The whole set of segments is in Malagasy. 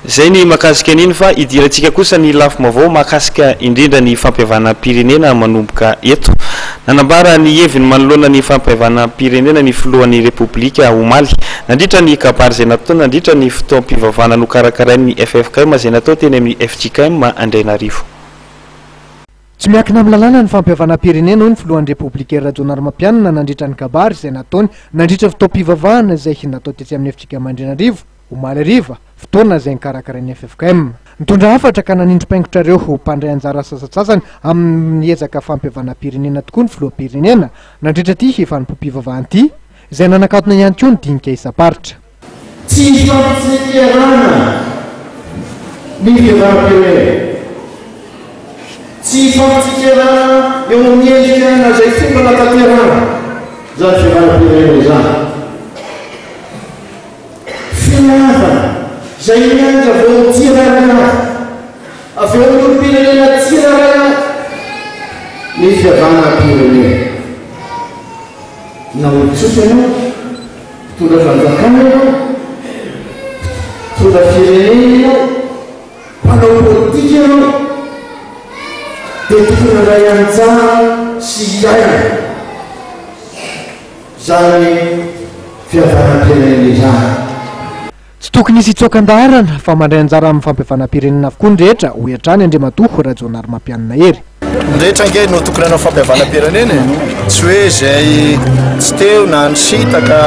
Izay ny mahakasika an'iny fa hidirantsika kosa ny lafim-baovao mahakasika indrindra ny fampihavanam-pirenena manomboka eto. Nanambara ny heviny manoloana ny fampihavanam-pirenena ny filohan'ny Repoblika omaly nandritra ny kabary izay nataony nandritra ny fotoam-pivavahana nokarakarain'ny ffkm izay natao teny amin'ny fjkm Andrainarivo. Tsy miankina amin'ny lalàna ny fampihavanam-pirenena hoy ny filohan'ny Repoblika Hery Rajaonarimampianina nandritra ny kabary izay nataony nandritra ny fotoam-pivavahana izay natao tetsy amin'ny fjkm Andrianarivo omaly hariva, fotoana izay nokarakarain'ny ffkm. Nitondra hafatra ka nanindrim-paingotra ireo mpandray anjara sasantsasany amin'ny ezaka fampihavanam-pirenena tokoa ny filoham-pirenena nandritra ity fanompoam-pivavahana ity, izay nanakatona ihany koa ny dinika isam-paritra. Tsy ifampitsekerana ny fihavanam-pirenena. Tsy ifampitsekerana eo amin'ny endrika na izay fomba natanterahana izany fihavanam-pirenena izany. Finiavana izay miainga avy eo amin'ny tsirairay avy, avy eo amin'ny olom-pirenena tsirairay avy ny fihavanam-pirenena. Na olon-tsotra ianao, mpitondra fanjakana ianao, mpitondra firenena ianao, mpanao politika ianao, dia tokony handray anjara sy hiaina izany fihavanam-pirenena izany. Tsy tokony hisy hitsoaka an-daharana fa mandray anjara amin'ny fampihavanam-pirenena avokoa ny rehetra, hoy hatrany Andriamatoa Rajaonarimampianina Hery. Ny rehetra ange no tokony hanao fampihavanam-pirenena e! Tsy hoe izay tsy teo na nisintaka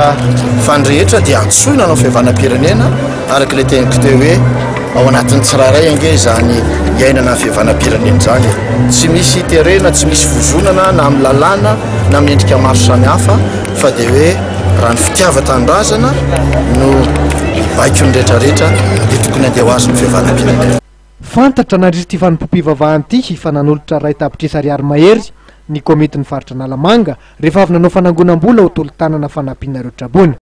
fa ny rehetra dia antsoina hanao fihavanam-pirenena araka ilay teniko teo hoe ao anatin'ny tsirairay ange izany iainana ny fihavanam-pirenena izany e! Tsy misy terena, tsy misy vozonana na amin'ny lalàna na amin'ny endrika maro samihafa fa dia hoe raha ny fitiavan-tanindrazana no mibaiko ny rehetra rehetra dia tokony handeha ho azy ny fihavanam-pirenena. Fantatra nandritra ity fanompoam-pivavahana ity fa nanolotra 1 tapitrisa ariary mahery ny komitin'ny faritra Analamanga rehefa avy nanao fanangonam-bola ho tolo-tanana fanampiana ireo traboina.